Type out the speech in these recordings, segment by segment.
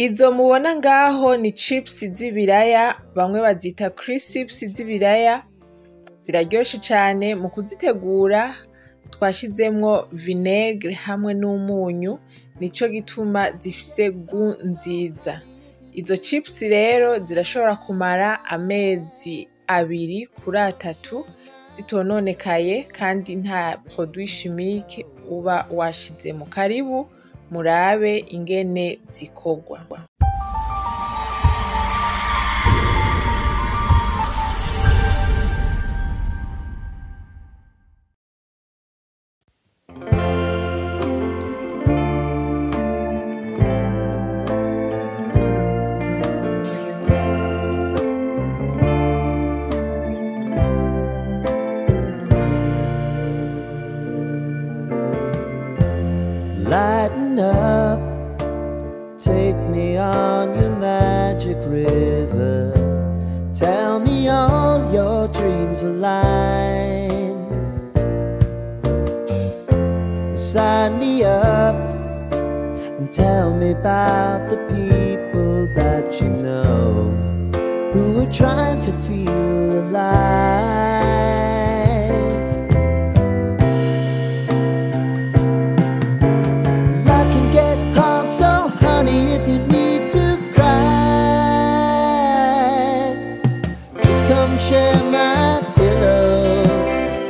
Izo mubona ngaho ni chips z'ibiraya, bamwe bazita crisps z'ibiraya, ziraryoshe cane. Mu kuzitegura twashizemwo vinaigre hamwe n'umunyu, nico gituma zifise goût nziza. Izo chips rero zirashobora kumara amezi 2 kuri 3 zitononekaye, kandi nta produit chimique uba washizemo. Karibu murabe ingene zikorwa. Lighten up, take me on your magic river. Tell me all your dreams align. Sign me up and tell me about the people that you know who are trying to feel alive. If you need to cry, just come share my pillow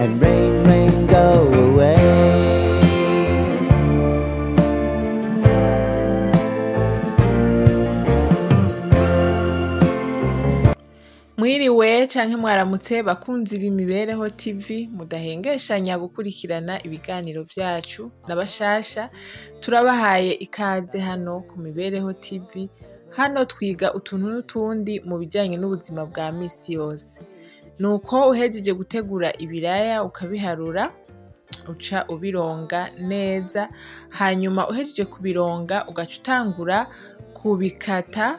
and rain, rain, go away. Mwiriwe canke mwaramutse bakunzi b'Imibereho TV, mudahengeshanya gukurikirana ibiganiro vyacu n'abashasha. Turabahaye ikaze hano ku Mibereho TV. Hano twiga utuntu n'utundi mu bijanye n'ubuzima bwa misi yose. Nuko uhejeje gutegura ibiraya ukabiharura, uca ubironga neza, hanyuma uhejeje kubironga ugaca utangura kubikata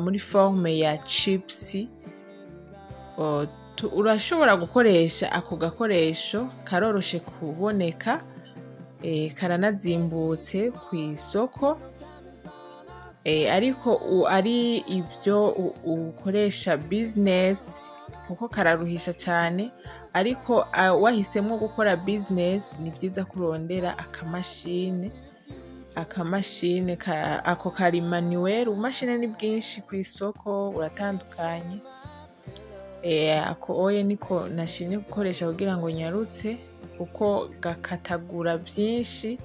muri forme ya chips. Urashobora gukoresha ako gakoresho, karoroshe kuboneka, karanazimbutse kw'isoko, ariko ari ivyo ukoresha business kuko kararuhisha cane, ariko wahisemwo gukora business ni vyiza kurondera akamashine ako kari manuel. Ubumashine ni bwinshi kw'isoko, buratandukanye. Ako oye niko nashimye gukoresha kugira ngo nyarutse, kuko gakatagura vyinshi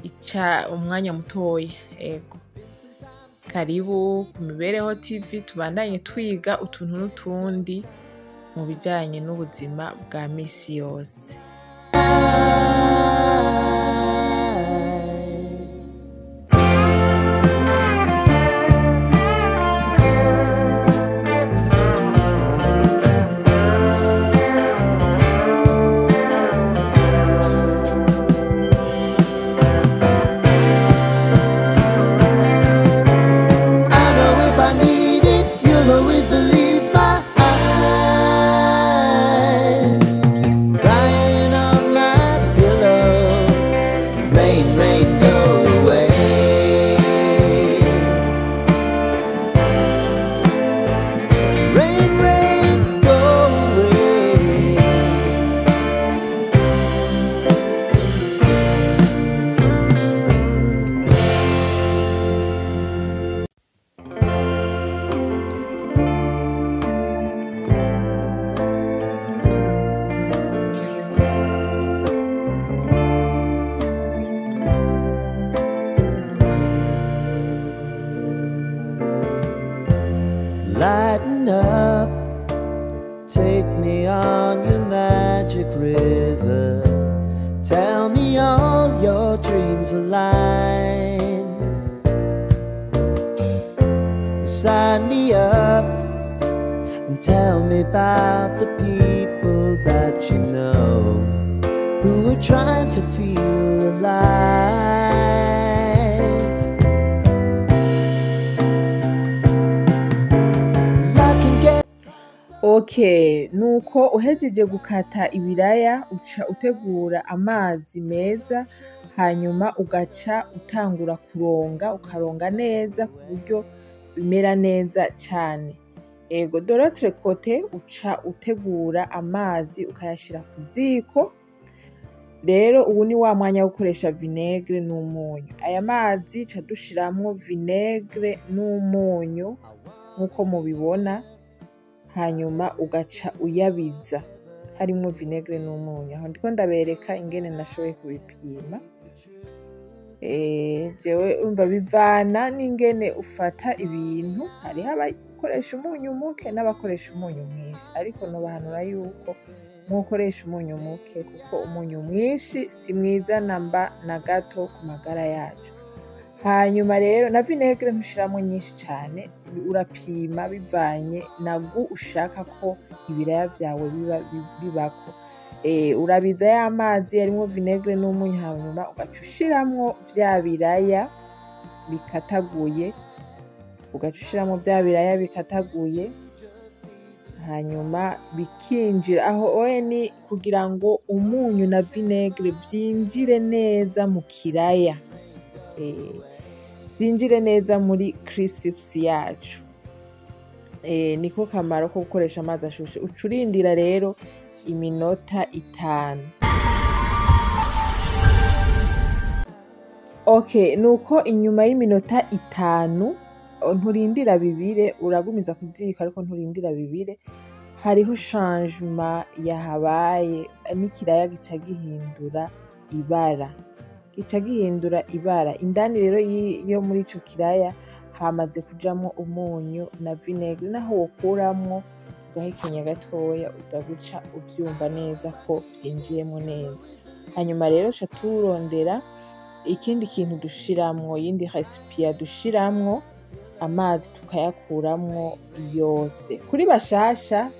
ica umwanya mutoya. Ego, karibu ku Mibereho TV, tubandanye twiga utuntu n'utundi mu bijanye n'ubuzima bwa misi yose. Lighten up, take me on your magic river. Tell me all your dreams align. Sign me up and tell me about the people that you know who are trying to feel alive. Life can get Okay, nuko uhejeje gukata ibiraya uca utegura amazi meza Hanyuma ugaca utangura kuronga, ukaronga neza ku buryo bimera neza cane. Ego, de l'autre côté uca utegura amazi ukayashira ku ziko. Rero ubu ni wa mwanya wo gukoresha vinaigre n'umunyu. Aya mazi ca dushiramwo vinaigre n'umunyu nk'uko mubibona, hanyuma ugaca uyabiza harimwo vinaigre n'umunyu. Aho ndiko ndabereka ingene nashoboye kubipima. Jewe urumva bivana n'ingene ufata ibintu, hariho abakoresha umunyu muke n'abakoresha umunyu mwinshi, ariko nobahanura yuko mwokoresha umunyu muke kuko umunyu mwinshi si mwiza namba na gato ku magara yacu. Hanyuma rero na vinaigre ntushiramwo nyinshi cane, urapima bivanye na goût ushaka ko ibiraya vyawe biba bibako. Urabiza ya mazi arimwo vinaigre n'umunyu, hanyuma ugaca ushiramwo vya biraya bikataguye, ugaca ushiramwo vya biraya bikataguye, hanyuma bikinjira aho oye ni kugira ngo umunyu na vinaigre vyinjire neza mu kiraya, vyinjire neza muri crisps yacu. Niko kamaro ko gukoresha amazi ashushe. Uca urindira rero iminota 5. Okay, nuko inyuma y'iminota 5 nturindira bibire, uragumiza kuziko ariko nturindira bibire, hariho changement yahabaye, n'ikiraya gica gihindura ibara. Gica gihindura ibara. Indani rero yo muri ico kiraya hamaze kujamwo umunyu na vinaigre, naho wokuramwo ugahekenya gatoya uza guca uvyumva neza ko vyinjiyemwo neza. Hanyuma rero ca turondera ikindi kintu dushiramwo, iyindi recipient dushiramwo amazi tukayakuramwo yose. Kuri bashasha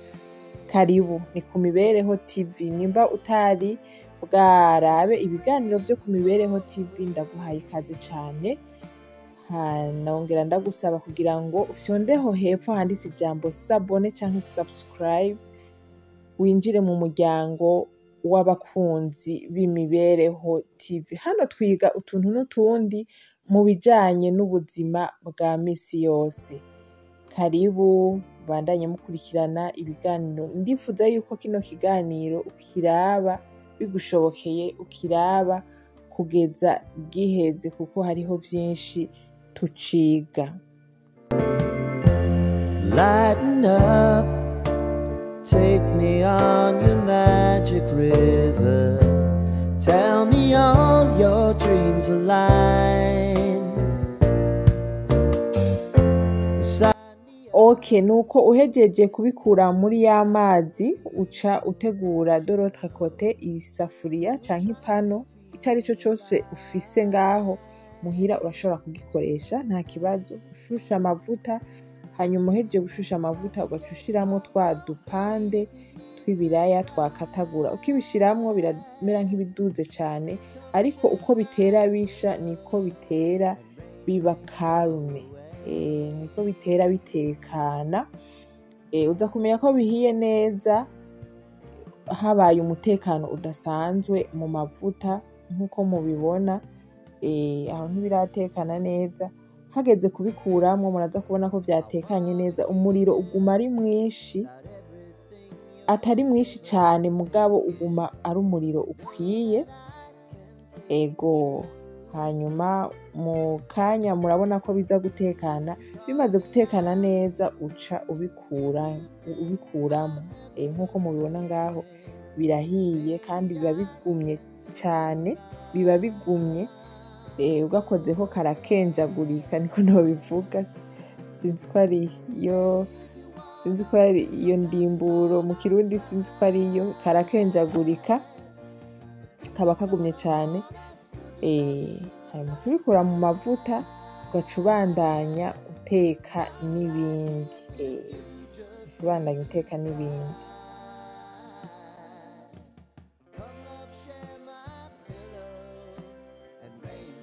karibu, ni ku Mibereho TV. Nimba utari bwarabe ibiganiro vyo ku Mibereho TV, ndaguhaye ikaze cane. Nongera ndagusaba kugira ngo ufyondeho hepfo handitse ijambo s'abonner canke subscribe, winjire mu muryango w'abakunzi b'Imibereho TV. Hano twiga utuntu n'utundi mu bijanye n'ubuzima bwa misi yose. Karibu, bandanye mukurikirana ibiganiro. Ndifuza yuko kino kiganiro ukiraba bigushobokeye, ukiraba kugeza giheze kuko hariho vyinshi tuciga. Lighten up, take me on your magic river. Tell me all your dreams align. Okay, nuko uhejeje kubikura muri ya mazi, uca utegura de l'autre côté isafuriya canke ipano, ico arico cose ufise ngaho muhira urashobora kugikoresha nta kibazo. Ushusha amavuta, hanyuma uhejeje gushusha amavuta ugaca ushiramwo twa dupande tw'ibiraya twakatagura. Ukibishiramwo biramera nk'ibiduze cane, ariko uko bitera bisha niko bitera biba calme, niko bitera bitekana. Uza kumenya ko bihiye neza habaye umutekano udasanzwe mu mavuta nk'uko mubibona. Aho ntibiratekana neza, hageze kubikuramwo muraza kubona ko vyatekanye neza. Umuriro uguma ari mwinshi, atari mwinshi cane, mugabo uguma ari umuriro ukwiye. Ego, hanyuma mu kanya murabona ko biza gutekana. Bimaze gutekana neza uca ubikuramo. Nk'uko mubibona ngaho birahiye kandi biba bigumye cane, biba bigumye. Ugakozeko karakenjagurika, niko nobivuga, sinzi ko ari yo, sinzi ko ari iyo ndimburo mu Kirundi, sinzi ko ariyo. Karakenjagurika, kaba kagumye cane. Hanyuma ukabikura mu mavuta ugaca ubandanya uteka n'ibindi. Ubandanya uteka n'ibindi.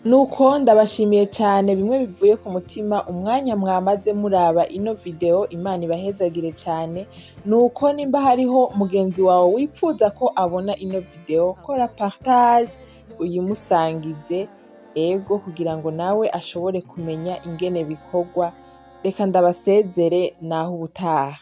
Nuko ndabashimiye cyane bimwe bivuye ku mutima umwanya mwamaze muraba ino video, Imana ibahezagire cyane. Nuko nimba hariho mugenzi wawe wipfuza ko abona ino video, kora partage. Uyimusangize, ego, kugira ngo nawe ashobore kumenya ingene bikorwa. Reka ndabasezere, naho ubutaha.